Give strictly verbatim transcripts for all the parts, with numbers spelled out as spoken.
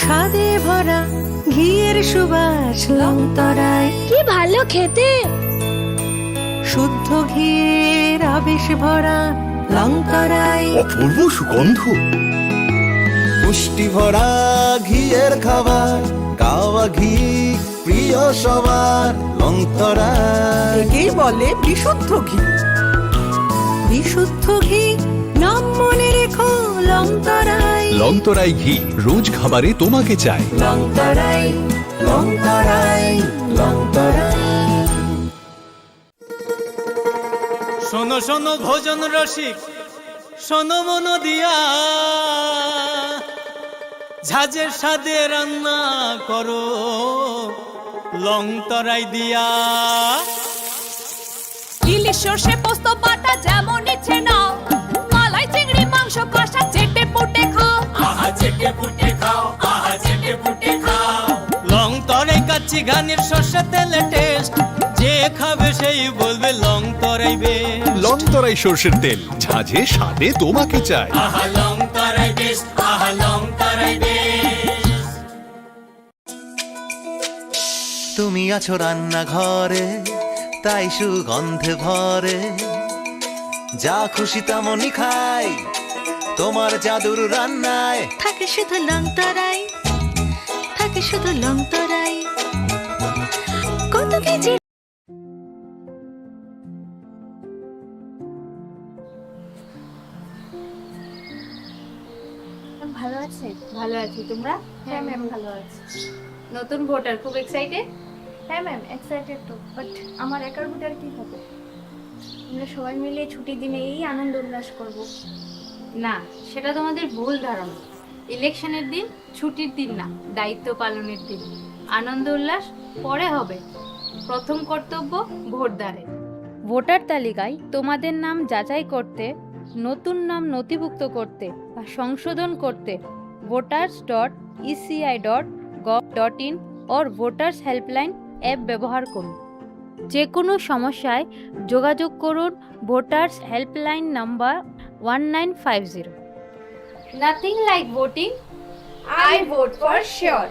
স্বাদে ভরা ঘিয়ের সুবাস লংতরাই। কি ভালো খেতে। শুদ্ধ ঘিয়ের আবেশ ভরা লংতরাই। অপূর্ব সুগন্ধ। পুষ্টি ভরা ঘিয়ের খাবার, কাওয়া ঘি প্রিয় সবার, লংতরাই। একেই বলে বিশুদ্ধ ঘি। বিশুদ্ধ ঘি, নাম মনে রেখো, লংতরাই। লংতরাই ঘি, রোজ খাবারে তোমাকে চাই। লংতরাই, লংতরাই, লংতরাই। শোনো শোনো ভোজন রসিক, শোনো মন দিয়া, ঝাঁঝের স্বাদে রান্না করো লংতরাই দিয়া। ইলিশ সর্ষে পোস্ত বাটা যেমন ইচ্ছে নাও, মালাই চিংড়ি মাংস কষা চেটে পুটে খাও। আহা চেটে পুটে খাও, আহা চেটে পুটে খাও। লংতরাই কাচ্চি ঘানির সর্ষে তেলে টেস্ট, যে খাবে সেই বলবে লংতরাই বেস্ট। লংতরাই সর্ষের তেল, ঝাঁঝে স্বাদে তোমাকে চাই। আহা লংতরাই বেস্ট, আহা লংতরাই বেস্ট। তুমি আছো রান্নাঘরে, তাই সুগন্ধে ভরে। যা খুশি তেমনই খাই তোমার জাদুর রান্নায়। থাকে শুধু লংতরাই, থাকে শুধু লংতরাই। কত কেজি। ভালো আছেন? ভালো আছি, তোমরা? হ্যাঁ, ম্যাম, ভালো আছি। নতুন ভোটার, খুব এক্সাইটেড? হ্যাঁ, ম্যাম, এক্সাইটেড তো, বাট আমার একার ভোটার কি হবে? আমরা সবাই মিলে ছুটির দিনে এই আনন্দ উল্লাস করব। না, সেটা তোমাদের ভুল ধারণা। ইলেকশনের দিন ছুটির দিন না, দায়িত্ব পালনের দিন। আনন্দ উল্লাস পরে হবে, প্রথম কর্তব্য ভোটদানের। ভোটার তালিকায় তোমাদের নাম যাচাই করতে, নতুন নাম নথিভুক্ত করতে বা সংশোধন করতে voters dot E C I dot gov dot in or Voters Helpline app ব্যবহার করুন। যে কোনো সমস্যায় যোগাযোগ করুন voters helpline number one nine five zero. Nothing like voting. I vote for sure.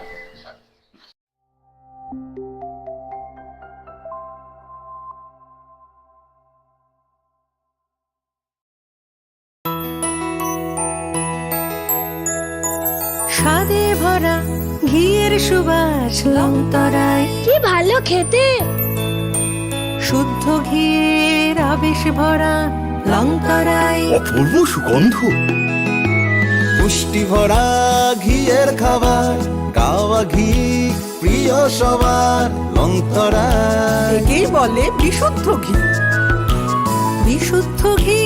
স্বাদে ভরা ঘিয়ের সুবাস লংতরাই। কি ভালো খেতে। শুদ্ধ ঘিয়ের আবেশ ভরা লংতরাই। অপূর্ব সুগন্ধ। পুষ্টি ভরা ঘিয়ের খাবার, কাওয়া ঘি প্রিয় সবার, লংতরাই। একেই বলে বিশুদ্ধ ঘি। বিশুদ্ধ ঘি,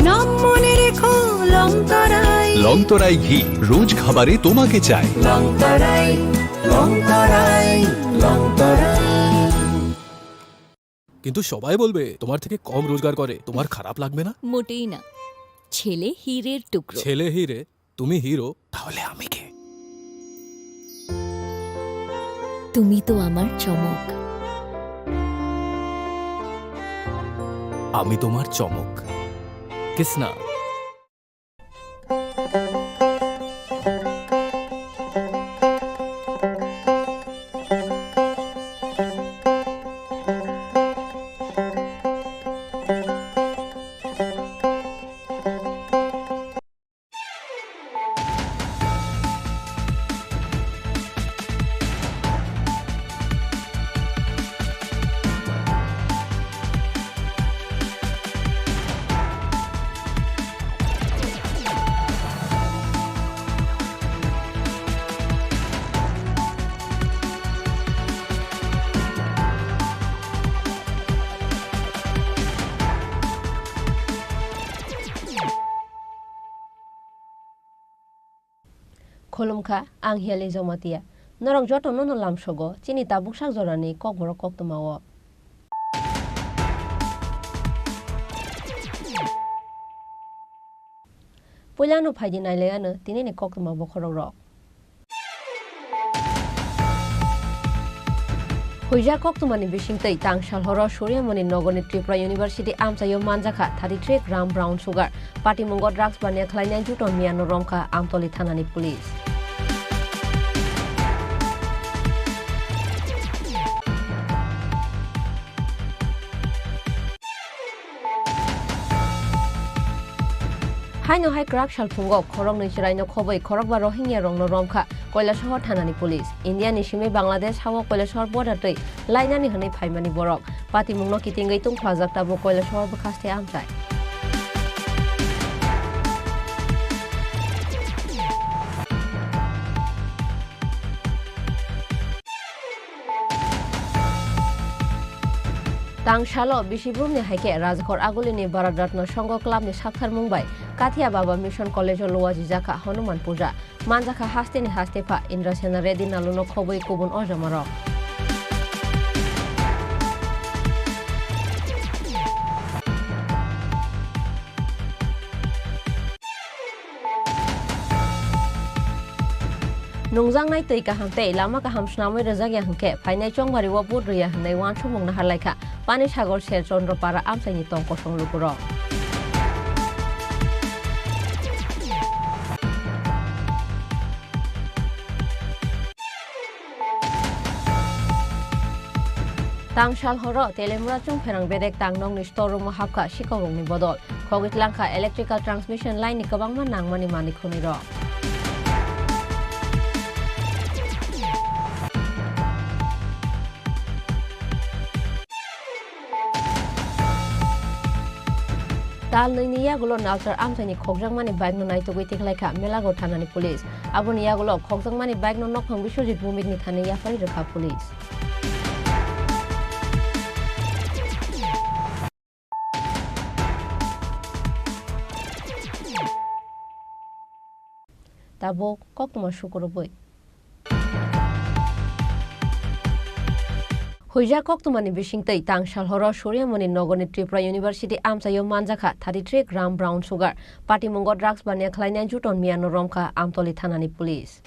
নাম মনে রেখো, লংতরাই। লংতরাই ঘি, রোজ খাবারে তোমাকে চাই। লংতরাই, লংতরাই, লংতরাই। কিন্তু সবাই বলবে তোমার থেকে কম রোজগার করে, তোমার খারাপ লাগবে না? মোটেই না। ছেলে হীরের টুকরো। ছেলে হীরে, তুমি হিরো, তাহলে আমি কে? তুমি তো আমার চমক। আমি তোমার চমক। Kisna. Khulumkha, ang Hiali Jomatia. Norok joto nono lamsogo chini tabuk sak jorani kokborok koktwmao. Puilano phaidi nailaiano tinini koktwma bokhorok rok. Huijak koktwmani bisingtwi tang sal horo Suryamoni nogorni Tripura University amchaio manjakha thirty-three gram brown sugar. Patimungo drugs baniya khlainai juto miyano romkha Amtoli thanani police. Haino hai kwrak salphungo khoroknwi chwraino khobwi khorokba Rohingya rokno romkha Kailasahar thanani police. India ni simi Bangladesh hao Kailasahar border twi lainani hwnwi phaimani borok. Patimungno kitingwi tungphlajak tabuk Kailasahar bwkhaste amchai. Tang salo bisi brumni hai khe Rajghor Agulini Bharat Ratna Sangha Clubni saktharmung bai Kathia Baba Mission College-o luwajijakha Hanuman Puja. Manjakha hasteni haste pha Indrasena Reddy Naluno khobwi kubun ojamarok. Nungjaknai twi kaham tei lama kaham swnamwi rwjakya hwnkhe phainai chongbario vote rwya hwnwi uansukmung naharlaikha Panisagar Ser Chandra Para amchaini tong kosong lukurok. Tang sal horo Telemura Chungpherang bedek tang nokni store room-o hapkha sikok rokni bodol. Khogwi tlangkha electrical transmission line ni kwbangma nangmani manwi khwnwi rok. Tal nwi ni yagulo Nalsar amchaini khokjakmani bike no naitugwi tikhlaikha Melago thanani police. Aboni yagulo khokjakmani bike no nokphang Biswajit Bhumik ni thani yapharwi rwkha police. Tabuk koktwma sukurubui. Huijak koktwmani bisingtwi tang salhoro Suryamoni nogorni Tripura University amchaio manjakha thirty three gram brown sugar. Patimungo drugs baniya khlainai Juton Miano romkha Amtoli thanani police.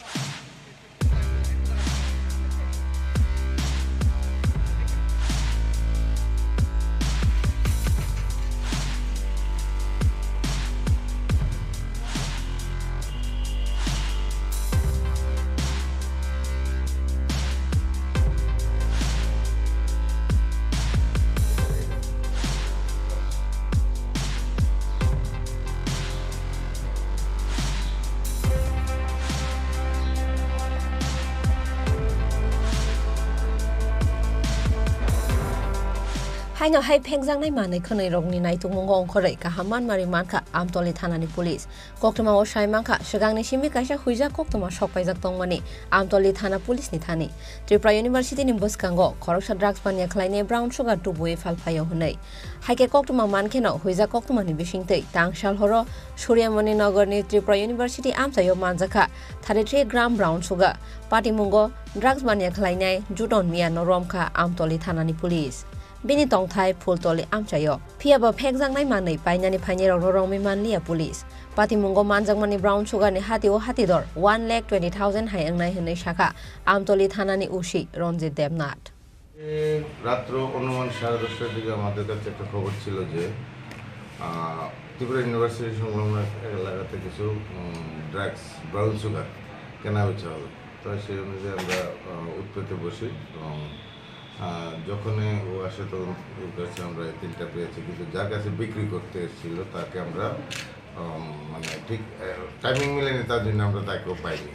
Haino hai phekjaknai manwi khwnwi rokni naitukmungo ongkhorwi kaham manmari mankha Amtoli thanani police. Koktwmao sai mankha, swkangni simi kaisa huijak koktwma sokpaijak tongmani Amtoli thana police ni thani. Tripura University ni bwskango khoroksa drugs baniya khlainai brown sugar tubuwi phalphaio hwnwi. Haikhe koktwma mankheno huijak koktwmani bisingtwi tang salhoro Suryamoni Nagarni Tripura University amchaio manjakha thirty three gram brown sugar. Patimungo drugs baniya khlainai Juton Miano romkha Amtoli thanani police. Bini tongthai Phultoli amchaio. Phiyaba phekjaknai manwi painani phainairokno romwi manliya police. Patimungo manjakmani brown sugar ni hatio hatidor one lakh twenty thousand hai wngnai hwnwi sakha Amtoli thanani O C Ranjit Debnath. এ, রাত্র অনুমান সাড়ে দশটার দিকে আমাদের কাছে একটা খবর ছিল যে, আহ, ত্রিপুরা ইউনিভার্সিটি সংলগ্ন এক এলাকাতে কিছু, উম, ড্রাগস, ব্রাউন সুগার কেনা বেচা হবে। তো সেই অনুযায়ী আমরা, আহ, উৎপেতে বসি এবং, আহ, যখনই ও আসে তখন ওর কাছে আমরা এই তিনটা পেয়েছি, কিন্তু যার কাছে বিক্রি করতে এসেছিল তাকে আমরা, উম, মানে ঠিক, আহ, টাইমিং মিলেনি, তার জন্য আমরা তাকেও পাইনি।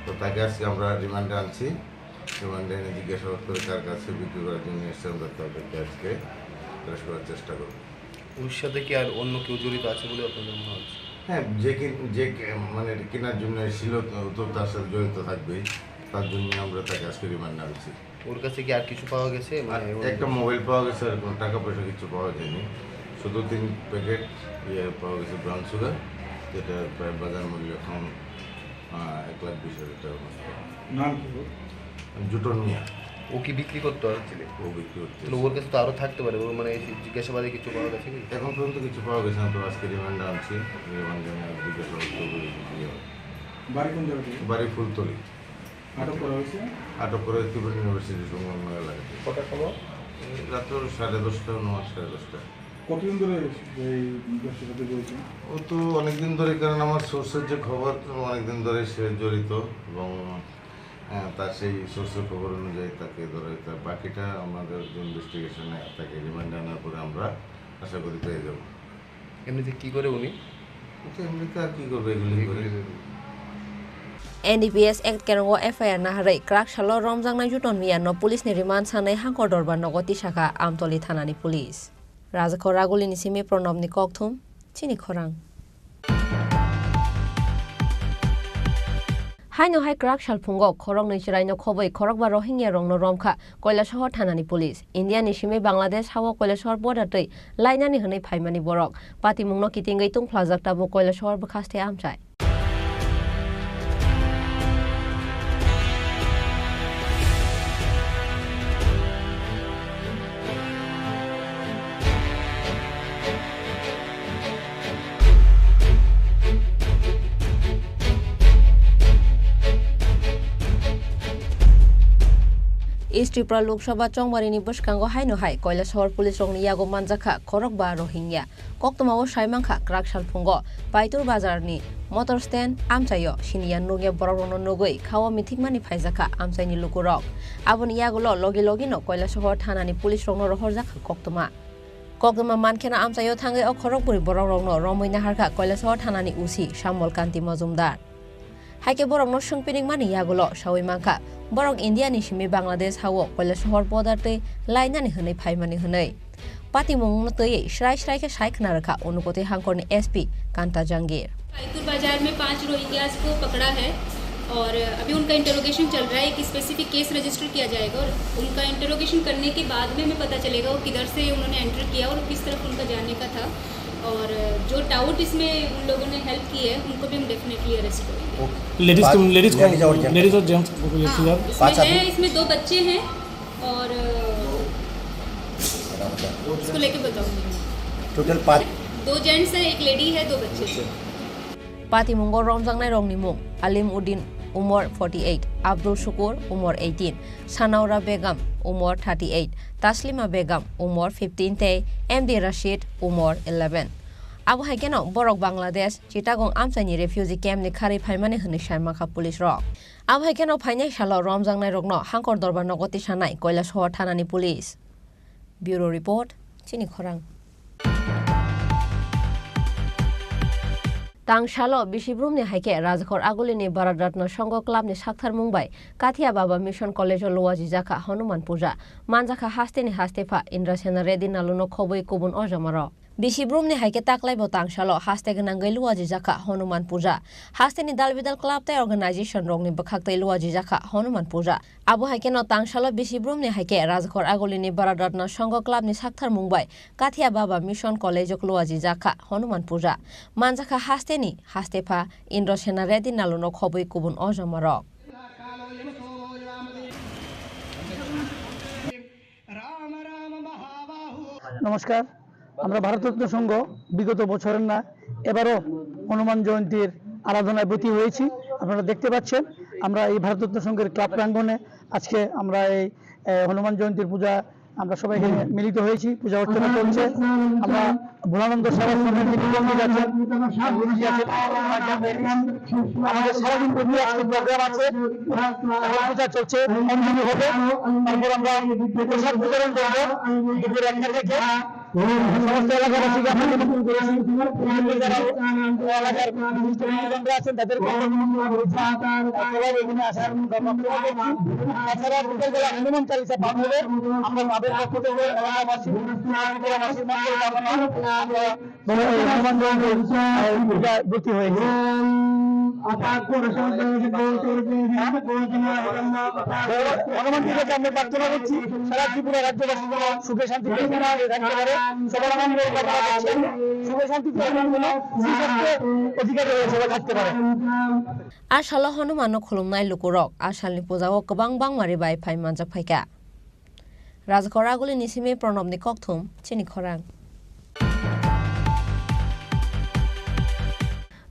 তো তাকে আজকে আমরা রিমান্ডে আনছি। রিমান্ডে এনে জিজ্ঞাসাবাদ করে কার কাছে বিক্রি করার জন্য এসছে, আমরা তাদেরকে আজকে অ্যারেস্ট করার চেষ্টা করব। ওর সাথে কি আর অন্য কেউ জড়িত আছে বলে আপনাদের মনে হচ্ছে? হ্যাঁ, যে কিন-, যে কে-, মানে, এটা কেনার জন্য এসেছিল, তো, তো তার সাথে জড়িত থাকবেই। তার জন্য আমরা তাকে আজকে রিমান্ডে আনছি। ওর কাছে কি আর কিছু পাওয়া গেছে? আর মানে, ওর একটা মোবাইল পাওয়া গেছে, আর কোনো টাকা পয়সা কিছু পাওয়া যায়নি। শুধু তিন প্যাকেট ইয়ে পাওয়া গেছে ব্রাউন সুগার, যেটা প্রায় বাজার মূল্য এখন, আহ, এক লাখ বিশ হাজার টাকার মতো। নাম কি ওর? জুটন মিয়া। ও কি বিক্রি করতো আসলে? ও বিক্রি করতো তাহলে আসে। ওর কাছে তো আরো থাকতে পারে, ওর মানে এই জিজ্ঞাসাবাদে কিছু পাওয়া গেছে কি? এখন পর্যন্ত কিছু পাওয়া গেছে না, তো আজকে রিমান্ডে আনছি, রিমান্ডে নিয়ে জিজ্ঞাসাবাদ করবো, কি হয়। বাড়ি কোন জায়গাতে? বাড়ি ফুলতলি। আটক করা হয়েছে? আটক করা হয়েছে ত্রিপুরা ইউনিভার্সিটি সংলগ্ন এলাকাতে। কটার সময়? এই রাত্র সাড়ে দশটা, অনুমান সাড়ে দশটা। কতদিন ধরে এই ব্যবসার সাথে জড়িত? ও তো অনেকদিন ধরে, কারণ আমার সোর্সের যে খবর, অনেকদিন ধরে সে জড়িত এবং, আহ, তার সেই সোর্সের খবর অনুযায়ী তাকে ধরা হয়েছে। আর বাকিটা আমাদের যে ইনভেস্টিগেশনে তাকে রিমান্ডে আনার পরে আমরা আশা করি পেয়ে যাব। এমনিতে কি করে উনি? তো এমনিতে আর কি করবে এগুলোই করে। N D P S Act kerong o F I R naharwi kwrak salo romjaknai Juton Miya no police ni remand sanai Hangkor Dorbar nogo tisakha Amtoli thanani police. Rajakhor Raguli ni simi Pranab ni kokthum, chini khorang. Haino hai kwrak salphungo khoroknwi chwraino khobwi khorokba Rohingya rokno romkha Kailasahar thanani police. India ni simi Bangladesh hao Kailasahar border twi lainani hwnwi phaimani borok. Patimungno kitingwi tungphlajak tabuk Kailasahar bwkhaste amchai. East Tripura Lok Sabha chongmarini bwskango haino hai Kailasahar police rokni yago manjakha khorokba Rohingya. Koktwmao saimankha kwrak salphungo Paitur Bazarni motor stand amchaio siniya nukya borokrokno nugwi khao mithikmani phaijakha amchaini lukurok. Aboni yagulo logi logino Kailasahar thanani police rokno rohorjakha koktwma. Koktwma mankheno amchaio thangwi o khorokbwrwi borokrokno romwi naharkha Kailasahar thanani O C Sambol Kanti Majumdar. Haikhe borokno swngpiningmani yagulo sawi mankha, borok India ni simi Bangladesh hao Kailasahar border twi lainani hwnwi phaimani hwnwi. Patimungno twiwi srai srai khe sai khna rwkha Unakoti Hangkorni S P Kanta Jangir. पाइतुर बाजार में पांच रोहिंग्यास को पकड़ा है और अभी उनका इंटरोगेशन चल रहा है। एक स्पेसिफिक केस रजिस्टर किया जाएगा और उनका इंटरोगेशन करने के बाद में हमें पता चलेगा वो किधर से उन्होंने एंटर किया और किस तरफ उनका जाने का था। और जो टाउट इसमें उन लोगों ने हेल्प की है, उनको भी हम डेफिनेटली अरेस्ट करेंगे। लेडीज को, लेडीज को, लेडीज और जेंट्स। लेडीज और जेंट्स को ये हाँ, किया। इसमें पाँच है, आदमी? इसमें दो बच्चे हैं और इसको लेके बताऊंगी। टोटल पाँच। दो जेंट्स हैं, एक लेडी है, दो बच्चे हैं। Patimungo romjaknai rokni mung: Alim Uddin, umor forty eight, Abdul Shukur, umor eighteen, Sanaura Begum, umor thirty eight, Taslima Begum, umor fifteen tei M D Rashid, umor eleven. Abo hai kheno borok Bangladesh Chittagong amchaini refugee camp ni kharwi phaimani hwnwi saimankha police rok. Abo hai kheno phainai salo romjaknai rokno Hangkor Dorbar nogo tisanai Kailasahar thanani police. Bureau report, chini khorang. Tang salo bisi brumni hai khe Rajakhor Agulini Bharat Ratna Sangha Club ni saktharmung bai Kathia Baba Mission College o luajijakha Hanuman Puja. Manjakha hasteni hastepha Indrasena Reddy Naluno khobwi kubun ojamarok. Bisi brumni hai khe taklaibo tang salo haste gwnangwi luajijakha Hanuman Puja. Hasteni dal bidal club tei organization rokni bwkhaktwi luajijakha Hanuman Puja. Abo hai kheno tang salo bisi brumni hai khe Rajakhor Agulini Bharat Ratna Sangha Club ni saktharmung bai Kathia Baba Mission College o luajijakha Hanuman Puja. Manjakha hasteni hastepha Indrasena Reddy Naluno khobwi kubun ojamarok. নমস্কার। আমরা ভারতরত্ন সংঘ বিগত বছরের ন্যায় এবারও হনুমান জয়ন্তীর আরাধনায় ব্রতী হয়েছি। আপনারা দেখতে পাচ্ছেন, আমরা এই ভারতরত্ন সংঘের ক্লাব প্রাঙ্গণে আজকে আমরা এই, এ, হনুমান জয়ন্তীর পূজা, আমরা সবাই এখানে মিলিত হয়েছি, পূজা অর্চনা চলছে। আমরা ভোলানন্দ সেবা সংঘের যিনি পণ্ডিত আছেন, গুরুজি আছেন, আমাদের সারাদিন ব্যাপী আজকে প্রোগ্রাম আছে। এখন পূজা চলছে, অঞ্জলি হবে, তারপর আমরা প্রসাদ বিতরণ করবো দুপুর একটা থেকে। সমস্ত এলাকাবাসীকে আমরা নিমন্ত্রণ করেছি। এখানে যারা এলাকার বিশিষ্ট ব্যক্তিবর্গ আছেন, তাদেরকে আমরা সবাই এখানে আসার জন্য আহ্বান করছি। তাছাড়া বিকেলবেলা হনুমান চালিসা পাঠ হবে। আমরা ক্লাবের পক্ষ থেকে এলাকাবাসী, এলাকাবাসীর মঙ্গল কামনা আমরা হনুমান জয়ন্তীর, আহ, পূজা ব্রতী হয়েছি। হনুমান ঠাকুরকে আমরা প্রার্থনা করছি, সারা ত্রিপুরা রাজ্যবাসী যেন সুখে শান্তিতে থাকতে পারে, সবার মঙ্গল কামনা করছি। সুখে শান্তিতে সবার মঙ্গল, সুস্বাস্থ্য অধিকারী হয়ে সবাই থাকতে পারে। A salo Hanumanno khulumnai lukurok a salni pujao kwbang bangmari bai phai manjak phaikha. Rajakhor Agulini simi Pranabni kokthum, chini khorang.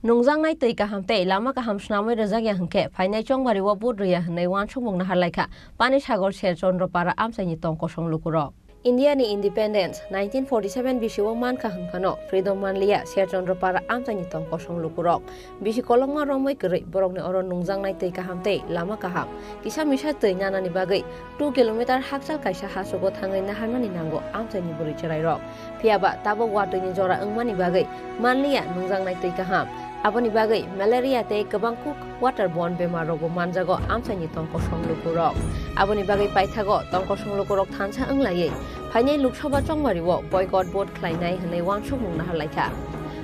Nungjaknai twi kaham tei lama kaham snamwi rwjakya hwnkhe phainai chongbario vote rwya hwnwi uansukmung naharlaikha Panisagar ser Chandrapara amchaini tong kosong lukurok. India ni independence nineteen forty seven bisio mankha hwnphano freedom manliya Sherchandra Para amchaini tong kosong lukurok. Bisi kolokma romwi kwrwi borokni oro nungjaknai twi kaham tei lama kaham, kisa misa twi nanani bagwi two kilometer hakchal kaisa hachugo thangwi naharnani nango amchaini bwrwi chwrairok. Phiyaba tabuk watwini jora wngmani bagwi manliya nungjaknai twi kaham. Aboni bagwi malaria tei kwbang kuk waterborne bemar rokbo manjago amchaini tongkosong lukurok. Aboni bagwi paithago tongkosong lukurok thansa wnglaiwi phainai Lok Sabha chongbario boycott vote khlainai hwnwi uansukmung naharlaikha.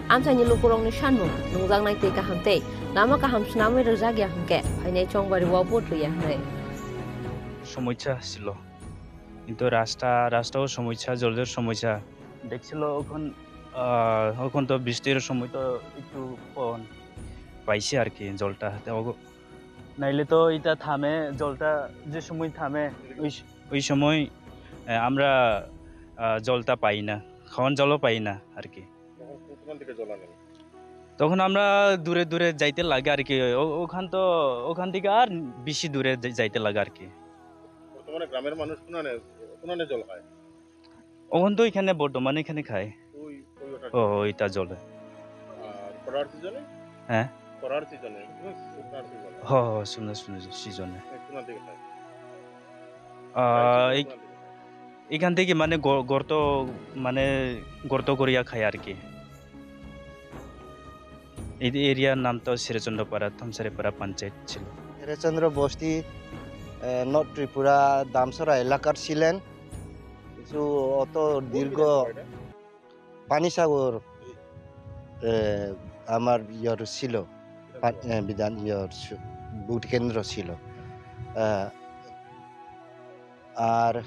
Amchaini lukurokni sanmung nungjaknai twi kaham tei lama kaham swnamwi rwjakya hwnkhe phainai chongbario vote rwya hwnwi. সমস্যা ছিল, কিন্তু রাস্তা, রাস্তাও সমস্যা, জলের সমস্যা। দেখছিল ওখান, আহ, ওখান তো বৃষ্টির সময় তো একটু কম পাইছি আর কি জলটা। তো ওগো-, নাইলে তো এটা থামে, জলটা যে সময় থামে, ওই স-, ওই সময়, আহ, আমরা, আহ, জলটা পাই না, খাওয়ার জলও পাই না আর কি। তখন কো-, কোন দিকে জল আনেন? তখন আমরা দূরে দূরে যাইতে লাগে আর কি। ও-, ওখান তো, ওখান থেকে আর বেশি দূরে যাই-, যাইতে লাগে আর কি। বর্তমানে গ্রামের মানুষ কোনানে, কোনানে জল খায়? ওখান তো এখানে বর্তমানে এখানে খায়। ওই, ওই ওটার ও, জল? ওইটা জলে। আর খরার সিজনে? হ্যাঁ। খরার সিজনে, শুকনার সিজনে? হ, হ, শুকনার, শুকনার সিজনে। কোন দিকে খায়? আহ, খায় এই কোন দিকে খায়? এখান থেকে মানে গ-, গর্ত, মানে গর্ত করিয়া খায় আর কি। এই এরিয়ার নাম তো শ্রীচন্দ্রপাড়া, থমসারিপাড়া পঞ্চায়েত ছিল। শ্রীচন্দ্র বস্তি, এ, নর্থ ত্রিপুরা দামসরা এলাকার ছিলেন। কিছু অত দীর্ঘ পানিসাগর, এ, আমার ইয়র ছিল, পা-, এ, বিধান ইয়র সু-, ভোট কেন্দ্র ছিল। এ, আর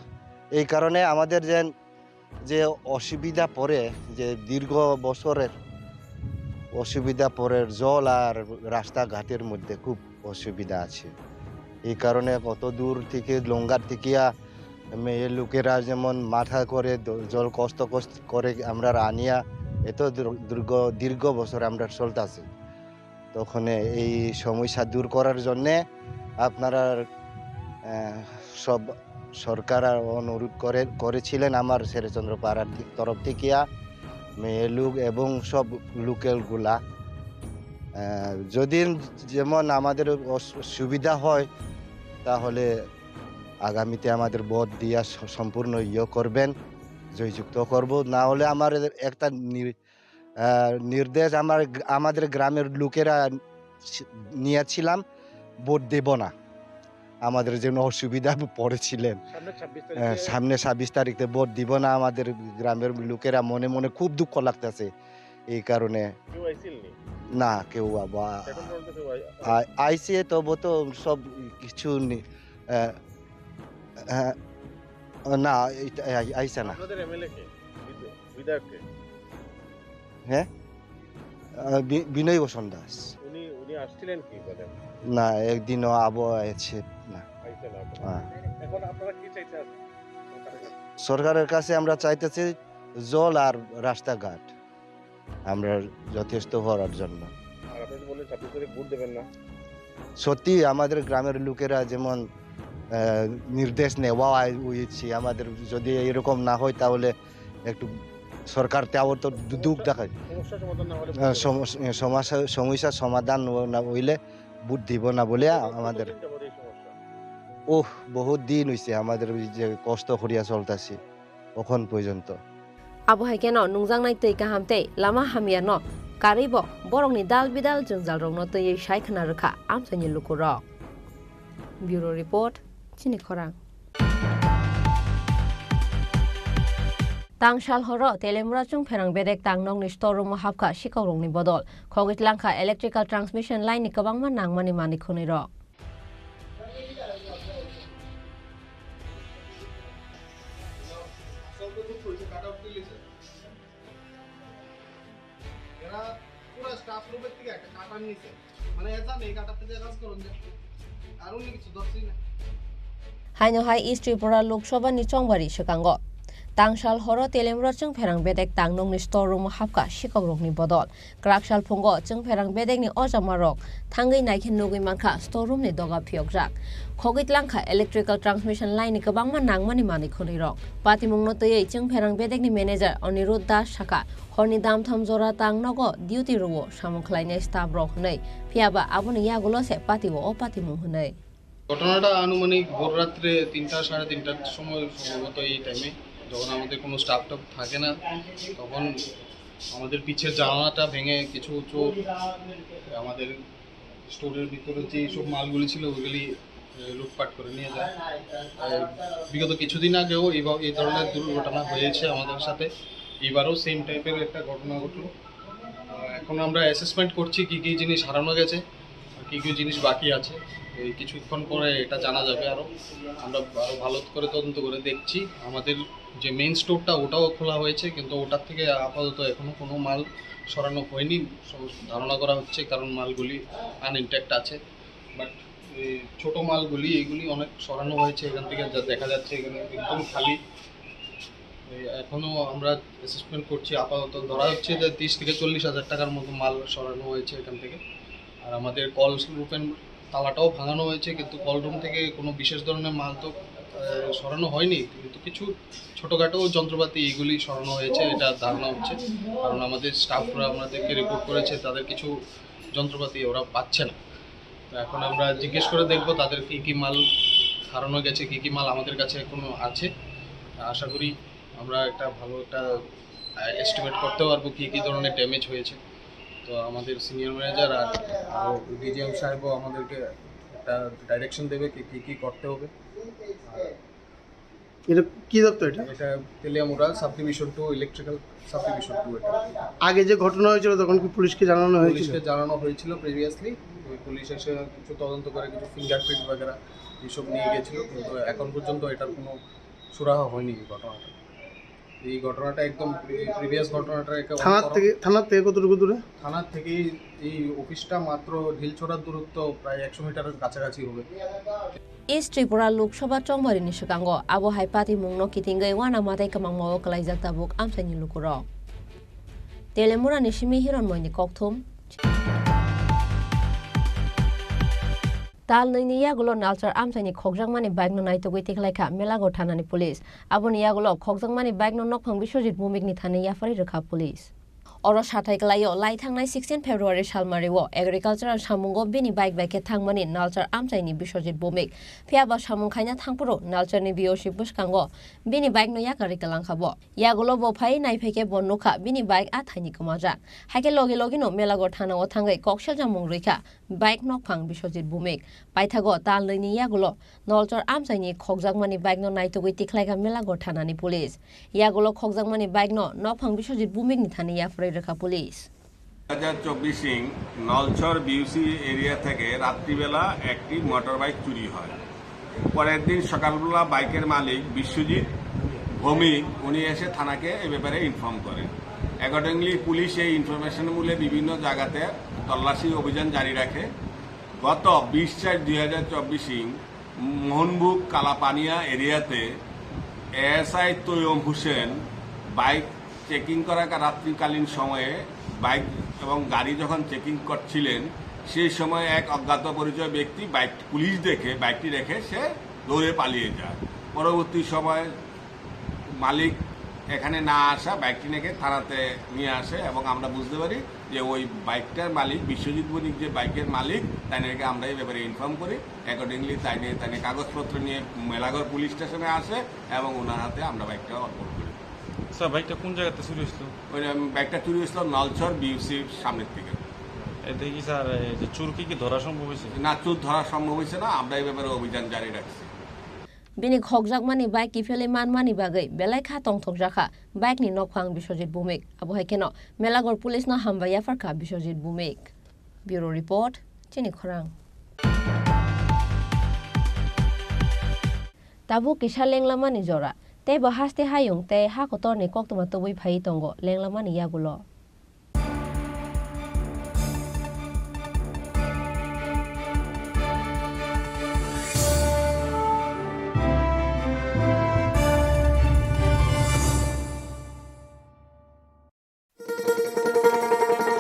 এই কারণে আমাদের যে, যে অসুবিধা পড়ে, যে দীর্ঘ বছরের অসুবিধা পড়ে, জল আর রাস্তাঘাটের মধ্যে খুব অসুবিধা আছে। এই কারণে কত দূর থেকে লঙ্গার থেকে আ, মেয়ে লোকেরা যেমন মাথা করে দ-, জল কষ্ট কষ্ট করে আমরা আনিয়া এত দীর্ঘ, দীর্ঘ, দীর্ঘ বছর আমরা চলতেছে। তখন এই সমস্যা দূর করার জন্যে আপনারা, আহ, সব সরকার অনুরোধ করে, করেছিলেন আমার শেরচন্দ্র পাড়ার দিক তরফ থেকে, আহ, মেয়ে লোক এবং সব লোকাল গুলা। আহ, যদি যেমন আমাদের অস-, সুবিধা হয়, তাহলে আগামীতে আমাদের ভোট দিয়া স-, সম্পূর্ণ ইয়ে করবেন, জয়যুক্ত করব। না হলে আমার একটা নির-, আহ, নির্দেশ আমার, আমাদের গ্রামের লোকেরা ছি-, নিয়েছিলাম, ভোট দেব না। আমাদের জন্য অসুবিধা পড়েছিলেন। সামনে ছাব্বিশ আহ, তারিখে সামনে ছাব্বিশ তারিখে ভোট দিব না। আমাদের গ্রামের লোকেরা মনে মনে খুব দুঃখ লাগতেছে এই কারণে। কেউ আইছিল নি? না, কেউ আবা-, এখন পর্যন্ত কেউ আই-, আ-, আইছে, তবু তো সব কিছু নি-, আহ, আহ, না, এটা আই-, আইছে না। আপনাদের এমএলএ কে? বিধ-, বিধায়ক কে? হ্যাঁ? আহ, বি-, বিনয় বসন্ত দাস। উনি, উনি আসছিলেন কি বলেন? না, একদিনও আবো আছে না। আইছে না। হ্যাঁ। এখন আপনারা কি চাইতে আছেন সরকারের কাছে? সরকারের কাছে আমরা চাইতেছি জল আর রাস্তাঘাট। আমরা যথেষ্ট করার জন্য। আর আপনি তো বললেন ছাব্বিশ তারিখ ভোট দেবেন না। সত্যি আমাদের গ্রামের লোকেরা যেমন, আহ, নির্দেশ নেওয়া হয় উচিত, সে আমাদের যদি এরকম না হয় তাহলে একটু সরকার তেও তো দু-, দুঃখ দেখায়। সমস্যা সমাধান না হলে আহ, ভোট দেবেন না। সমস-, সমস্যা, সমস্যা সমাধান না হইলে ভোট দিব না বলে কতদিন আমাদের যাবত এই সমস্যা? ওহ, বহুত দিন হইছে আমাদের ওই যে কষ্ট করিয়া চলতেছি। Okhon porjonto. Abo hai kheno nungjaknai twi kaham tei lama hamyano karwibo borokni dal bidal jwngjal rokno twiwi sai khna rwkha amchaini lukurok. Bureau Report, Chini Khorang. Tang sal horo Telemura chwng pherang bedek tang nokni store room o hapkha sikakrokni bodol. Khogwi tlangkha electrical transmission line ni kwbangma nangmani manwi khwnwi rok. এরা পুরো স্টাফ রুমের থেকে একটা কাটার নিচে, মানে, এ জানে এই কাটার থেকে কাজ করুন যে, আর অন্য কিছু ধরছেই না। Haino hai East Tripura Lok Sabha ni chongbari swkango. Tangsal horo Telemura chwngpherang bedek tangnokni store room-o hapkha sikokrokni bodol. Kwraksal phungo chwngpherang bedekni ojamarok thangwi naikhe nugwi mankha store room-ni doga phiyokjak. Khogwi tlangkha electrical transmission line-ni kwbangma nangmani manwi khwnwirok. Patimungno twiwi chwngpherang bedekni manager Anirudh Das sakha, horni damtham jora tang nogo duty rwo samung khlainai staff rok hwnwi, phiyaba aboni yagulo se patio o patimung hwnwi. ঘটনাটা আনুমানিক ভোর রাত্রে তিনটা, সাড়ে তিনটার সময় সম্ভবত এই টাইমে, যখন আমাদের কোনো স্টাফ টাফ থাকে না, তখন আমাদের পিছের জানালাটা ভেঙে কিছু চোর আমাদের স্টোরের ভিতরে যে সব মালগুলি ছিল, ওইগুলি, এ, লুটপাট করে নিয়ে যায়। এ, বিগত কিছুদিন আগেও এই বা-, এই ধরনের দুর্ঘটনা হয়েছে আমাদের সাথে। এবারও সেম টাইপের একটা ঘটনা ঘটলো। আহ, এখন আমরা অ্যাসেসমেন্ট করছি কি কি জিনিস হারানো গেছে, আর কি কি জিনিস বাকি আছে। এই কিছুক্ষণ পরে এটা জানা যাবে আরও। আমরা আরও ভালো করে তদন্ত করে দেখছি। আমাদের যে মেইন স্টোরটা, ওটাও খোলা হয়েছে, কিন্তু ওটার থেকে আপাতত এখনও কোনো মাল সরানো হয়নি। সব ধারণা করা হচ্ছে, কারণ মালগুলি আনইনট্যাক্ট আছে। বাট এই ছোট মালগুলি, এগুলি অনেক সরানো হয়েছে এখান থেকে, যা দেখা যাচ্ছে এখানে একদম খালি। এই এখনো আমরা অ্যাসেসমেন্ট করছি, আপাতত ধরা হচ্ছে যে ত্রিশ থেকে চল্লিশ হাজার টাকার মতো মাল সরানো হয়েছে এখান থেকে। আর আমাদের কল রুমের তালাটাও ভাঙানো হয়েছে, কিন্তু কল রুম থেকে কোনো বিশেষ ধরনের মাল তো, আহ, সরানো হয়নি, কিন্তু কিছু ছোটোখাটো যন্ত্রপাতি এগুলি সরানো হয়েছে, এটা ধারণা হচ্ছে। কারণ আমাদের স্টাফরা আমাদেরকে রিপোর্ট করেছে, তাদের কিছু যন্ত্রপাতি ওরা পাচ্ছে না। তো এখন আমরা জিজ্ঞেস করে দেখবো তাদের কি কি মাল হারানো গেছে, কি কি মাল আমাদের কাছে এখনো আছে। আশা করি আমরা একটা ভালো একটা, আহ, এস্টিমেট করতে পারবো কি কি ধরনের ড্যামেজ হয়েছে। তো আমাদের সিনিয়র ম্যানেজার আর আরও ডিজিএম সাহেবও আমাদেরকে একটা ডাইরেকশন দেবে কি কি কি করতে হবে। এটা কি দপ্তর এটা? এটা Teliamura subdivision two, electrical subdivision two এটা। আগে যে ঘটনা হয়েছিল তখন কি পুলিশকে জানানো হয়েছিল? পুলিশকে জানানো হয়েছিল প্রিভিয়াসলি। ওই পুলিশ এসে কিছু তদন্ত করে কিছু ফিঙ্গারপ্রিন্ট বাগেরা এইসব নিয়ে গেছিল, কিন্তু এখন পর্যন্ত এটার কোনো সুরাহা হয়নি এই ঘটনাটা। এই ঘটনাটা একদম প্রি-, প্রিভিয়াস ঘটনাটা একটা থানার অন্যতম। থেকে, থানার থেকে কতটুকু দূরে? থানার থেকে এই অফিসটা মাত্র ঢিলছড়ার দূরত্ব প্রায় একশো মিটারের কাছাকাছি হবে। East Tripura Lok Sabha chongbarini swkango abo hai patimungno kitingwi uanamatwi kwmangmao kwlaijak tabuk amchaini lukurok. Telemurani simi Hironmoini kokthum. Tal nwini yagulo Nalchar amchaini khokjakmani bike no naitugwi tikhlaikha Melago thanani police. Aboni yagulo khokjakmani bike no nokphang Biswajit Bhumik ni thani yapharwi rwkha police. Oro sathai kwlaio lai thangnai sixteen February salmario agricultural samungo bini bike bai khe thangmani Nalchar amchaini Biswajit Bhumik. Phiyaba samung khaina thangphuru Nalcharni B O C bwskango bini bike no yakarwi kwlangkha bo. Yagulo bo phai naiphai khe bo nukha bini bike a thaini kwmajak. Haikhe logi logino Melago thanao thangwi kok seljakmung rwikha bike nokphang Biswajit Bhumik. Paithago tal nwini yagulo Nalchar amchaini khokjakmani bike no naitugwi tikhlaikha Melago thanani police. Yagulo khokjakmani bike no nokphang Biswajit Bhumik ni thani yapharwi rwkha police. দুই হাজার চব্বিশ ইং নলছর বিউসি এরিয়া থেকে রাত্রিবেলা একটি motor bike চুরি হয়। পরের দিন সকালবেলা বাইকের মালিক বিশ্বজিৎ ভৌমিক উনি এসে থানাকে এ ব্যাপারে ইনফর্ম করেন। অ্যাকর্ডিংলি পুলিশ এই ইনফরমেশন মূলে বিভিন্ন জায়গাতে তল্লাশি অভিযান জারি রাখে। গত বিশ চার দুই হাজার চব্বিশ ইং মোহনবুক কালাপানিয়া এরিয়াতে এএসআই তৈয়ম হোসেন বাইক চেকিং করা রাত্রিকালীন সময়ে বাইক এবং গাড়ি যখন চেকিং করছিলেন, সেই সময় এক অজ্ঞাত পরিচয় ব্যক্তি বাইক, পুলিশ দেখে বাইকটি রেখে সে দৌড়ে পালিয়ে যায়। পরবর্তী সময় মালিক এখানে না আসা, বাইকটি নাকি থানাতে নিয়ে আসে এবং আমরা বুঝতে পারি যে ওই বাইকটার মালিক, বিশ্বজিৎ বণিক যে বাইকের মালিক, তাই নাকি আমরা এই ব্যাপারে ইনফর্ম করি। অ্যাকর্ডিংলি তাই নিয়ে, তাই নিয়ে কাগজপত্র নিয়ে মেলাঘর পুলিশ স্টেশনে আসে এবং ওনার হাতে আমরা বাইকটা অর্পণ করি। স্যার, বাইকটা কোন জায়গাতে চুরি হয়েছিল? ওই, উম, বাইকটা চুরি হয়েছিল নলছর বিউসির সামনের দিকে। এতে কি স্যার, এই যে চোর কি কি ধরা সম্ভব হয়েছে? না, চোর ধরা সম্ভব হয়েছে না, আমরা এই ব্যাপারে অভিযান জারি রাখছি। Bini khokjakmani bike kiphilwi manmani bagwi belai kha tongthokjakha bike ni nokphang Biswajit Bhumik. Abo hai kheno Melaghor police no hambai yapharkha Biswajit Bhumik. Bureau report, Chini Khorang. Tabuk kisa lenglamani jora, teibo haste hayung tei ha kotorni koktwma tubui phaiwi tongo lenglamani yagulo.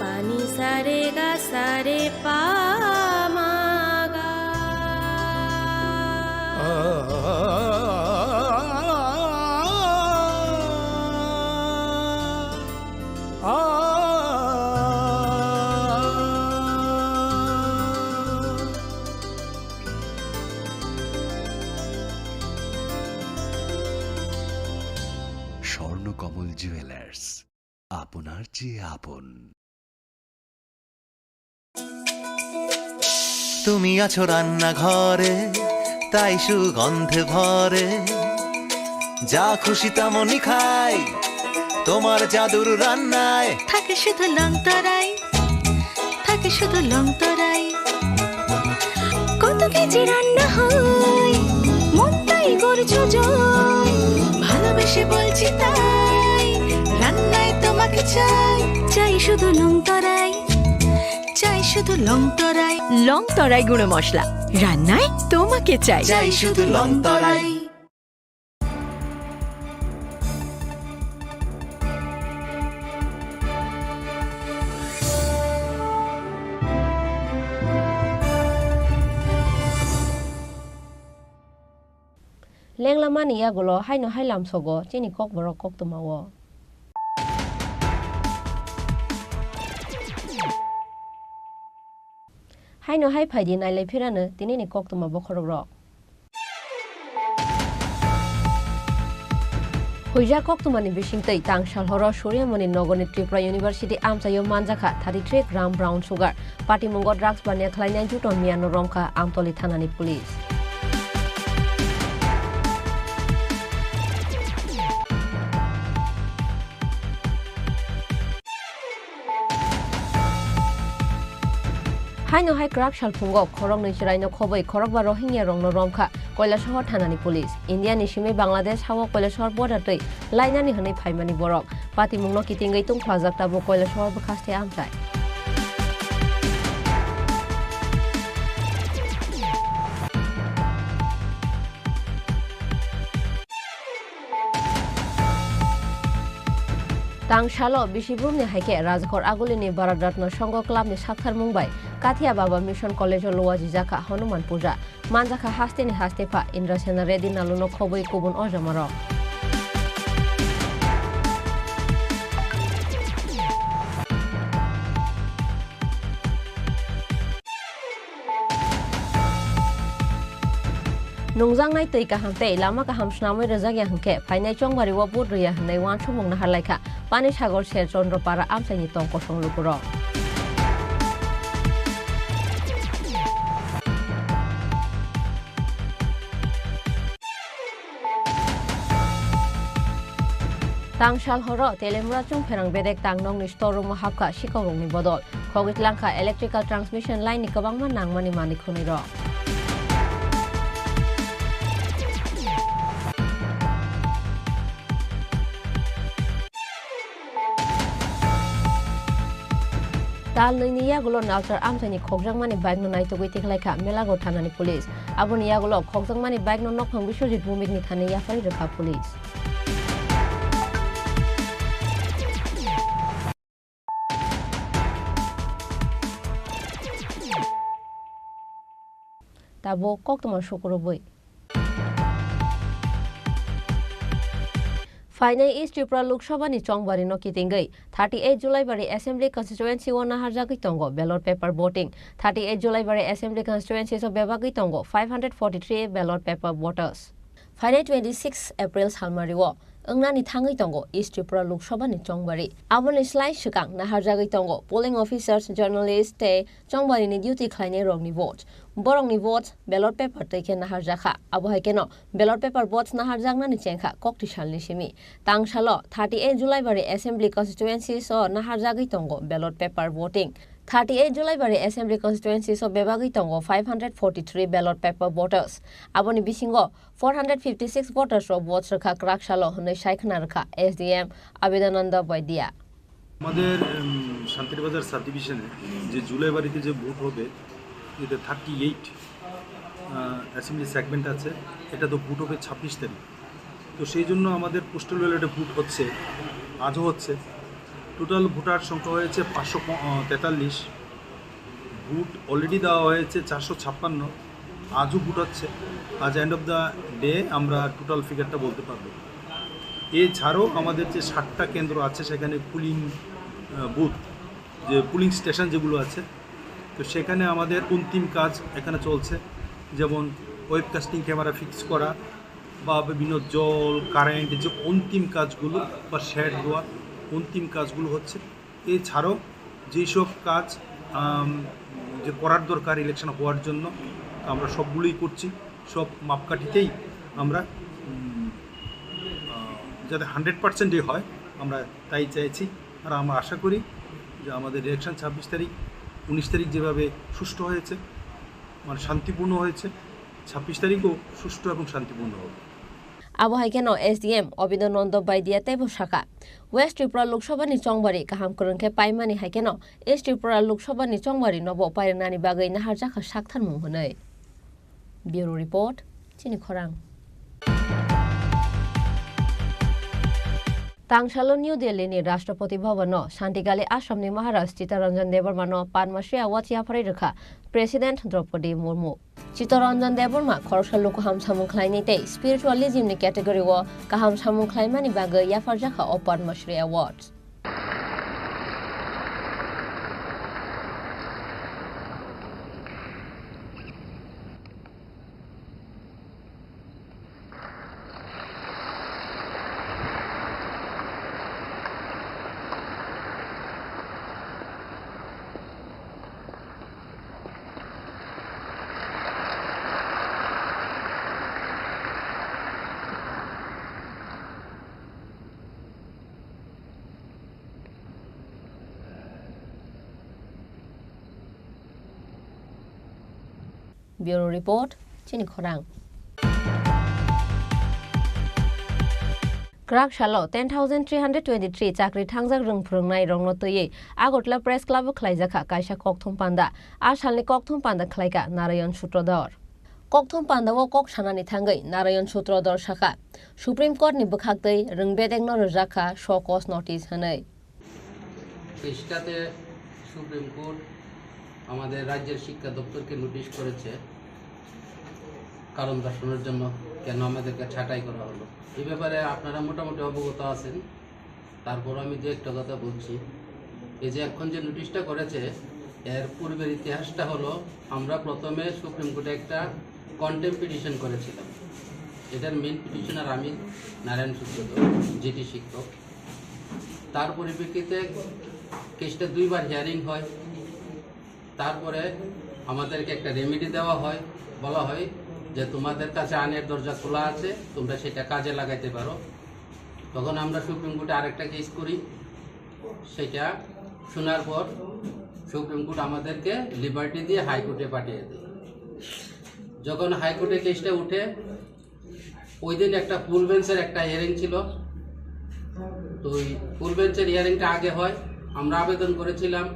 Pani sare ga sare pa ma ga. Swarnakamal jewellers, আপনার চেয়ে আপন। তুমি আছো রান্নাঘরে, তাই সুগন্ধে ভরে। যা খুশি তেমনই খাই, তোমার জাদুর রান্নায়। থাকে শুধু লংতরাই, থাকে শুধু লংতরাই। কত কেজি রান্না হয়, মনটাই করছো জয়। ভালোবেসে বলছি তাই, রান্নায় তোমাকে চাই। চাই শুধু লংতরাই, চাই শুধু লংতরাই। লংতরাই গুঁড়ো মশলা, রান্নায় তোমাকে চাই। চাই শুধু লংতরাই। Lenglamani yagulo haino hai lamsogo chini kokborok koktwmao. Haino hai phaidi nailai phirano tinini koktwma bokhorokrok. Puija koktwmani bisingtwi tang sal horo Surya Muni nogorni Tripura University amchaio manjakha thirty-three gram brown sugar. Patimungo drugs baniya khlainai juto miyano romkha Amtoli thanani police. Haino hai kwrak salphungo khoroknwi chwraino khobwi khorokba Rohingya rokno romkha Kailasahar thanani police. India ni simi Bangladesh hao Kailasahar border twi lainani hwnwi phaimani borok. Patimungno kitingwi tungphlajak tabuk Kailasahar bwkhaste amchai. Tang salo bisi brumni hai khe Rajkhor Agulini Bharat Ratna Sangha Clubni saktharmung bai Kathia Baba Mission College-o luwajijakha Hanuman Puja. Manjakha hasteni haste pha Indrasena Reddy Naluno khobwi kubun ojamarok. Nungjaknai twi kaham tei lama kaham swnamwi rwjakya hwnkhe phainai chongbari o vote rwya hwnwi uansukmung naharlaikha Panisagar ser Chandra Para amchaini tong kosong lukurok. Tang sal horo Telemura chwng pherang bedek tang nokni store room o hapkha sikokrokni bodol. Khogwi tlangkha electrical transmission line ni kwbangma nangmani manwi khwnwi rok. Tal nwi ni yagulo Nalsar amchaini khokjakmani bike no naitugwi tikhlaikha Melago thanani police. Aboni yagulo khokjakmani bike no nokphang Biswajit Bhumik ni thani yapharwi rwkha police. Tabuk koktwma sukurubwi. Phainai East Tripura Lok Sabha ni chongbari no kitingwi thirty eight Julaibari Assembly Constituency o naharjagwi tongo ballot paper voting. Thirty eight Julaibari Assembly Constituency o bebagwi tongo five hundred forty three ballot paper voters. Phainai twenty six April salmari o wngnani thangwi tongo East Tripura Lok Sabha ni chongbari. Aboni slai swkang naharjagwi tongo polling officers, journalist tei chongbari ni duty khlainai rokni vote. Borokni vote ballot paper twi khe naharjakha. Abo hai kheno ballot paper vote naharjaknani chengkha kokti salni simi. Tang salo thirty eight Julaibari Assembly Constituencies o naharjagwi tongo ballot paper voting. Thirty eight Julaibari Assembly Constituencies o bebagwi tongo five hundred forty three ballot paper voters. Aboni bisingo four hundred fifty six voters rok vote rwkha kwrak salo hwnwi sai khwna rwkha S D M Abhidananda Baidia. আমাদের, উম, শান্তিরবাজার সাব ডিভিশনে যে জুলাই বাড়িতে যে ভোট হবে, এতে thirty eight, আহ, assembly segment আছে, এটা তো ভোট হবে ছাব্বিশ তারিখ। তো সেই জন্য আমাদের পোস্টাল ব্যালটে ভোট হচ্ছে, আজও হচ্ছে। টোটাল ভোটার সংখ্যা হয়েছে পাঁচশো তেতাল্লিশ। ভোট অলরেডি দেওয়া হয়েছে চারশো ছাপ্পান্ন, আজও ভোট হচ্ছে। আজ এন্ড অফ দ্য ডে আমরা টোটাল ফিগারটা বলতে পারবো। এছাড়াও আমাদের যে সাতটা কেন্দ্র আছে, সেখানে পুলিং, আহ, বুথ, যে পুলিং স্টেশন যেগুলো আছে, তো সেখানে আমাদের অন্তিম কাজ এখানে চলছে, যেমন ওয়েব কাস্টিং ক্যামেরা ফিক্স করা বা বিভিন্ন জল, কারেন্ট, যে অন্তিম কাজগুলো বা শেড দেওয়ার অন্তিম কাজগুলো হচ্ছে। এছাড়াও যেসব কাজ, আম, যে করার দরকার ইলেকশন হওয়ার জন্য, আমরা সবগুলোই করছি। সব মাপকাঠিতেই আমরা, উম, আহ, যাতে হান্ড্রেড পার্সেন্টই হয়, আমরা তাই চাইছি। আর আমরা আশা করি যে আমাদের ইলেকশন ছাব্বিশ তারিখ, উনিশ তারিখ যেভাবে সুষ্ঠু হয়েছে, মানে শান্তিপূর্ণ হয়েছে, ছাব্বিশ তারিখও সুষ্ঠু এবং শান্তিপূর্ণ হবে। Abo hai kheno S D M Abhidananda Baidia teibo sakha, West Tripura Lok Sabha ni chongbari kaham kwrwng khe paimani hai kheno East Tripura Lok Sabha ni chongbari nobo pairwnani bagwi naharjakha saktharmung hwnwi. Bureau Report, Chini Khorang. Tangsalo New Delhi ni Rashtrapati Bhavan no Shantikali Assam ni Maharaj Chittaranjan Debbarma no Padma Shri Award yapharwi rwkha President Draupadi Murmu. Chittaranjan Debbarma khoroksa luku ham samung khlainai tei spiritualism ni category o kaham samung khlaimani bagwi yapharjakha o Padma Shri Award. Bureau Report, Chini Khorang. Kwrak salo ten thousand three hundred twenty-three chakri thangjak rwng phwrwngnai rokno twiwi Agartala Press Club o khlaijakha kaisa kokthum panda. A salni kokthum panda khlaikha Narayan Sutradhar. Kokthum panda o kok sanani thangwi Narayan Sutradhar sakha, Supreme Court ni bwkhaktwi rwng bedekno rwjakha show cause notice hwnwi. কেসটাতে supreme court আমাদের রাজ্যের শিক্ষা দপ্তরকে নোটিশ করেছে কারণ দর্শানোর জন্য, কেন আমাদেরকে ছাঁটাই করা হলো। এই ব্যাপারে আপনারা মোটামুটি অবগত আছেন, তারপর আমি দু একটা কথা বলছি। এই যে এখন যে নোটিশটা করেছে, এর পূর্বের ইতিহাসটা হলো, আমরা প্রথমে সুপ্রিম কোর্টে একটা কন্টেম্প পিটিশন করেছিলাম। এটার মেইন পিটিশনার আমি, নারায়ণ সূত্রধর, জিটি শিক্ষক। তার পরিপ্রেক্ষিতে কেসটা দুইবার হিয়ারিং হয়। তারপরে আমাদেরকে একটা রেমেডি দেওয়া হয়, বলা হয় যে তোমাদের কাছে আইনের দরজা খোলা আছে, তোমরা সেটা কাজে লাগাইতে পারো। তখন আমরা সুপ্রিম কোর্টে আরেকটা কেস করি, সেটা শোনার পর সুপ্রিম কোর্ট আমাদেরকে লিবার্টি দিয়ে হাইকোর্টে পাঠিয়ে দেয়। যখন হাইকোর্টে কেসটা উঠে, ওই দিন একটা ফুল বেঞ্চের একটা হিয়ারিং ছিল। তো ওই ফুল বেঞ্চের হিয়ারিংটা আগে হয়। আমরা আবেদন করেছিলাম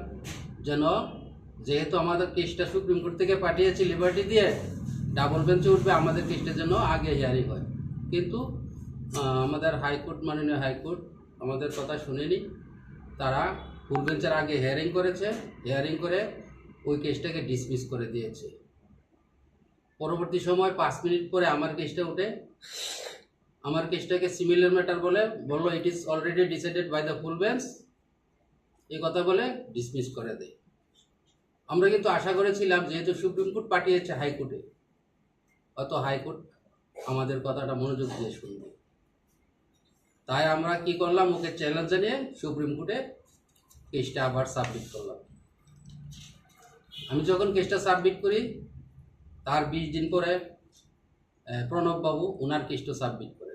যেন, যেহেতু আমাদের কেসটা সুপ্রিম কোর্ট থেকে পাঠিয়েছি লিবার্টি দিয়ে, ডাবল বেঞ্চে উঠবে, আমাদের কেসটা যেন আগে হিয়ারিং হয়। কিন্তু আহ, আমাদের হাইকোর্ট, মাননীয় হাইকোর্ট আমাদের কথা শুনেনি। তারা ফুল বেঞ্চের আগে হিয়ারিং করেছে। হিয়ারিং করে ওই কেসটাকে ডিসমিস করে দিয়েছে। পরবর্তী সময় পাঁচ মিনিট পরে আমার কেসটা উঠে। আমার কেসটাকে সিমিলার ম্যাটার বলে, বললো, "It is already decided by the full bench", এই কথা বলে ডিসমিস করে দেয়। আমরা কিন্তু আশা করেছিলাম, যেহেতু সুপ্রিম কোর্ট পাঠিয়েছে হাইকোর্টে, হয়তো হাইকোর্ট আমাদের কথাটা মনোযোগ দিয়ে শুনবে। তাই আমরা কি করলাম, ওকে চ্যালেঞ্জ জানিয়ে সুপ্রিম কোর্টে কেসটা আবার সাবমিট করলাম। আমি যখন কেসটা সাবমিট করি, তার বিশ দিন পরে আহ, প্রণব বাবু ওনার কেসটা সাবমিট করে।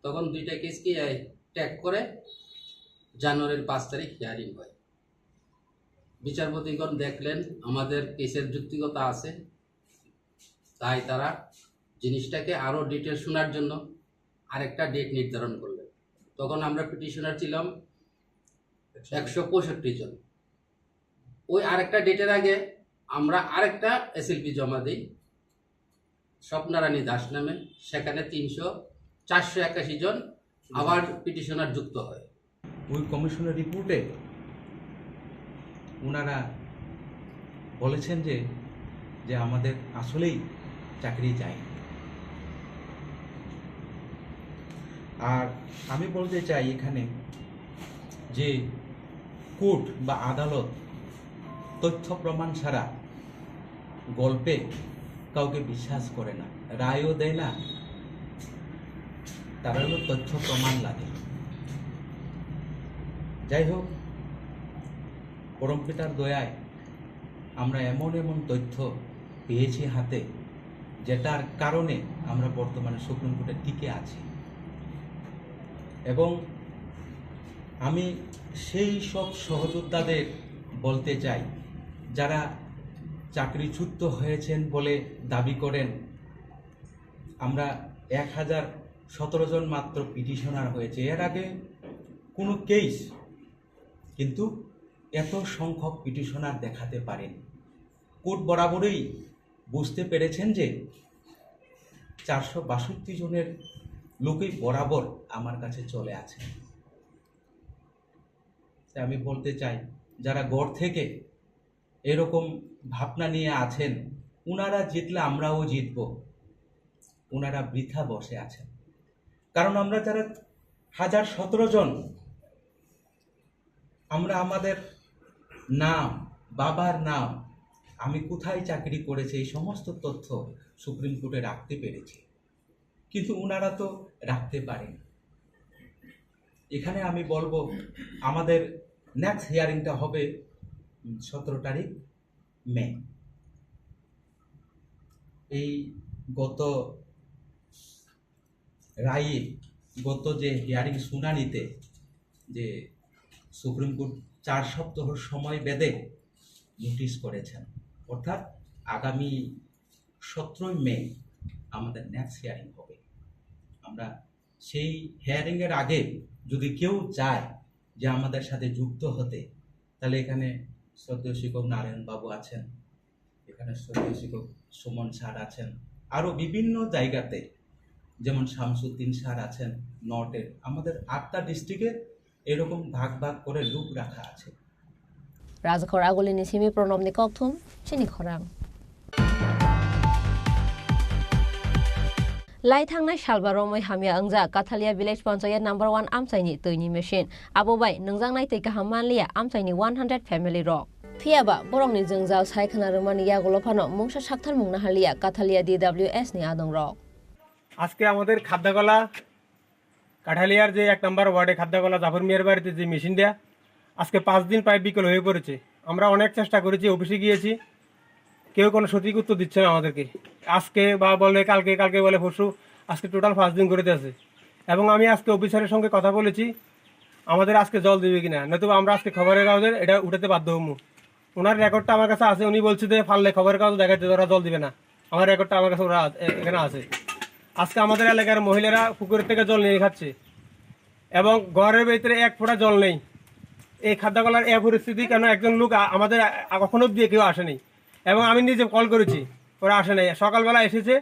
তখন দুইটা কেসকে ট্যাগ করে জানুয়ারির পাঁচ তারিখ হিয়ারিং হয়। বিচারপতিগণ দেখলেন আমাদের কেসের যুক্তিকতা আছে, তাই তারা জিনিসটাকে আরও ডিটেল শোনার জন্য আরেকটা ডেট নির্ধারণ করলেন। তখন আমরা পিটিশনার ছিলাম একশো পঁয়ষট্টি জন। ওই আরেকটা ডেটের আগে আমরা আরেকটা এসএলপি জমা দিই স্বপ্নারানী দাস নামে, সেখানে তিনশো, চারশো একাশি জন আবার পিটিশনার যুক্ত হয়। ওই কমিশনের রিপোর্টে ওনারা বলেছেন যে, যে আমাদের আসলেই চাকরি যায়নি। আর আমি বলতে চাই এখানে যে কোর্ট বা আদালত তথ্য প্রমাণ ছাড়া গল্পে কাউকে বিশ্বাস করে না, রায়ও দেয় না, তারা হলো তথ্য প্রমাণ লাগে। যাই হোক, পরমপিতার দয়ায় আমরা এমন এমন তথ্য পেয়েছি হাতে, যেটার কারণে আমরা বর্তমানে সুপ্রিম কোর্টে টিকে আছি। এবং আমি সেই সব সহযোদ্ধাদের বলতে চাই, যারা চাকরিচ্যুত হয়েছেন বলে দাবি করেন। আমরা এক হাজার সতেরো জন মাত্র পিটিশনার হয়েছে, এর আগে কোনো কেস কিন্তু এত সংখ্যক পিটিশনার দেখাতে পারেনি। কোর্ট বরাবরই বুঝতে পেরেছেন যে চারশো বাষট্টি জনের লোকই বরাবর আমার কাছে চলে আছে। তাই আমি বলতে চাই, যারা গড় থেকে এরকম ভাবনা নিয়ে আছেন, ওনারা জিতলে আমরাও জিতব, ওনারা বৃথা বসে আছেন। কারণ আমরা যারা হাজার সতেরো জন, আমরা আমাদের নাম, বাবার নাম, আমি কোথায় চাকরি করেছি, এই সমস্ত তথ্য সুপ্রিম কোর্টে রাখতে পেরেছি, কিন্তু ওনারা তো রাখতে পারেন। এখানে আমি বলবো, আমাদের নেক্সট হিয়ারিংটা হবে সতেরো তারিখ মে। এই গত রায়ে, গত যে হিয়ারিং শুনানিতে যে সুপ্রিম কোর্ট চার সপ্তাহ সময় বেঁধে নোটিশ করেছেন, অর্থাৎ আগামী সতেরোই মে আমাদের ন্যাপ হিয়ারিং হবে। আমরা সেই হিয়ারিং এর আগে যদি কেউ চায় যে আমাদের সাথে যুক্ত হতে, তাহলে এখানে শ্রদ্ধেয় শিক্ষক নারায়ণ বাবু আছেন, এখানে শ্রদ্ধেয় শিক্ষক সুমন স্যার আছেন, আরও বিভিন্ন জায়গাতে, যেমন শামসুদ্দিন স্যার আছেন নটের। আমাদের আটটা ডিস্ট্রিক্টে এরকম ভাগ ভাগ করে লুপ রাখা আছে। Rajakhor Agulini simi Pranobni kokthum, chini khorang. Lai thangnai salba romwi hamya wngjak Kathalia Village Panchayat number one amchaini twini machine. Abo bai nwngjaknai twi kaham manliya amchaini one hundred family rok. Phiyaba borokni jwngjal sai khna rwmani yagulo phano mungsa sakthar mung naharliya Kathalia D W S ni adongrok. আজকে আমাদের খাদ্যাকলা কাঠালিয়ার যে এক নম্বর ওয়ার্ডে খাদ্যাকলা জাফর মিয়ার বাড়িতে যে মেশিন দেয়া, আজকে পাঁচ দিন প্রায় বিকল হয়ে পড়েছে। আমরা অনেক চেষ্টা করেছি, অফিসে গিয়েছি, কেউ কোনো সঠিক উত্তর দিচ্ছে না আমাদেরকে। আজকে বা বলে কালকে, কালকে বলে পরশু, আজকে টোটাল পাঁচ দিন করে দিয়েছে। এবং আমি আজকে অফিসারের সঙ্গে কথা বলেছি, আমাদের আজকে জল দিবে কিনা, নতুবা আমরা আজকে খবরের কাগজে এটা উঠাতে বাধ্য হবো। ওনার রেকর্ডটা আমার কাছে আছে, উনি বলছে যে পারলে খবরের কাগজ দেখাইতে, ওরা জল দিবে না। আমার রেকর্ডটা আমার কাছে ওরা আ-, এ-, এখানে আছে। আজকে আমাদের এলাকার মহিলারা পুকুর থেকে জল নিয়ে খাচ্ছে এবং ঘরের ভিতরে এক ফোঁটা জল নেই। এই খাদ্যাকলার এই পরিস্থিতি কেন একজন লোক আ-, আমাদের আ-, কখনো দিয়ে কেউ আসেনি এবং আমি নিজে কল করেছি, ওরা আসে নাই। সকালবেলা এসেছে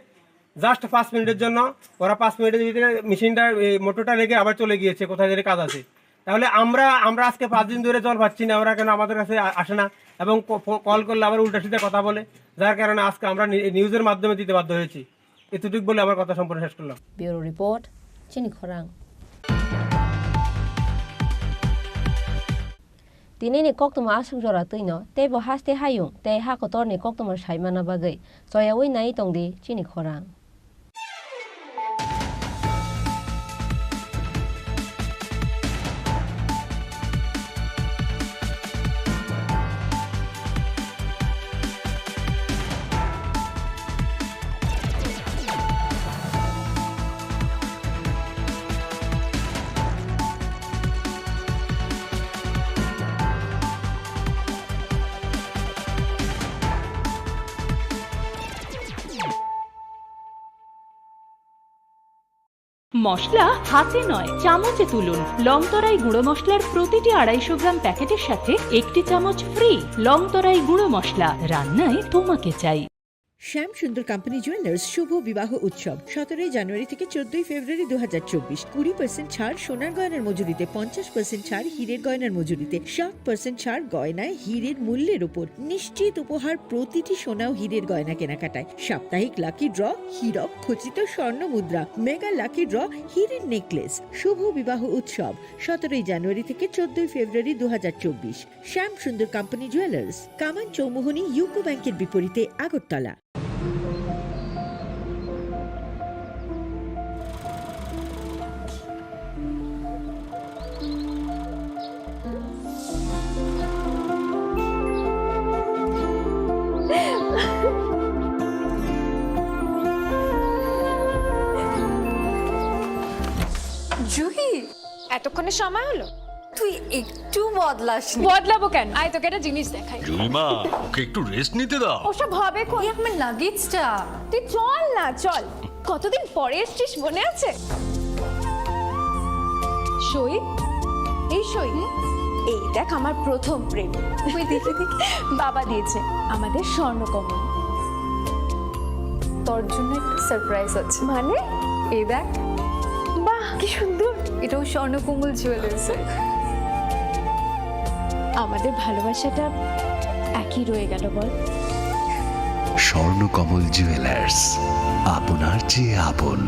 জাস্ট পাঁচ মিনিটের জন্য, ওরা পাঁচ মিনিটের ভিতরে মেশিনটা, এই মোটরটা রেখে আবার চলে গিয়েছে, কোথায় যেন কাজ আছে। তাহলে আমরা, আমরা আজকে পাঁচ দিন ধরে জল পাচ্ছি না, ওরা কেন আমাদের কাছে আ-, আসে না এবং ক-, ফো-, কল করলে আবার উল্টা সিধা কথা বলে, যার কারণে আজকে আমরা নি-, নিউজের মাধ্যমে দিতে বাধ্য হয়েছি। এতটুকু বলে আমার কথা সম্পূর্ণ শেষ করলাম। Bureau report, Chini Khorang. Tinini koktwma aswk jora twino teibo haste hayung tei ha kotorni koktwma saimana bagwi choyaui nai tongdi chini khorang. মশলা হাতে নয়, চামচে তুলুন। লংতরাই গুঁড়ো মশলার প্রতিটি আড়াইশো গ্রাম প্যাকেটের সাথে একটি চামচ ফ্রি। লংতরাই গুঁড়ো মশলা, রান্নায় তোমাকে চাই। শ্যাম সুন্দর কোম্পানি জুয়েলার্স শুভ বিবাহ উৎসব সতেরোই জানুয়ারি থেকে চোদ্দই ফেব্রুয়ারি দু হাজার চব্বিশ। কুড়ি পার্সেন্ট ছাড় সোনার গয়নার মজুরিতে, পঞ্চাশ পার্সেন্ট ছাড় হীরের গয়নার মজুরিতে, সাত পার্সেন্ট ছাড় গয়নায় হীরের মূল্যের উপর। নিশ্চিত উপহার প্রতিটি সোনা ও হীরের গয়না কেনাকাটায়। সাপ্তাহিক লাকি ড্র, হীরক খচিত স্বর্ণ মুদ্রা, মেগা লাকি ড্র, হীরের নেকলেস। শুভ বিবাহ উৎসব সতেরোই জানুয়ারি থেকে চোদ্দই ফেব্রুয়ারি দু হাজার চব্বিশ। শ্যাম সুন্দর কোম্পানি জুয়েলার্স, কামান চৌমুহনী ইউকো ব্যাংকের বিপরীতে, আগরতলা। জুহি, এতক্ষণে সময় হলো? তুই একটু বদলাসনি। বদলাবো কেন? আয়, তোকে একটা জিনিস দেখাই। জুলিমা, ওকে একটু রেস্ট নিতে দাও। ওসব হবে কোন? এই আমার লাগেজটা। তুই চল না, চল। কতদিন পরে এসছিস, মনে আছে? সই, এই সই। হুম? এই দেখ, আমার প্রথম প্রেম। ওই দেখে দেখে বাবা দিয়েছে আমাদের স্বর্ণকমল। তোর জন্য একটা সারপ্রাইজ আছে। মানে? এই দেখ। বাহ, কি সুন্দর। এটাও স্বর্ণকমল জুয়েলার্স। আমাদের ভালোবাসাটা একই রয়ে গেল, বল? স্বর্ণকমল জুয়েলার্স, আপনার চেয়ে আপন।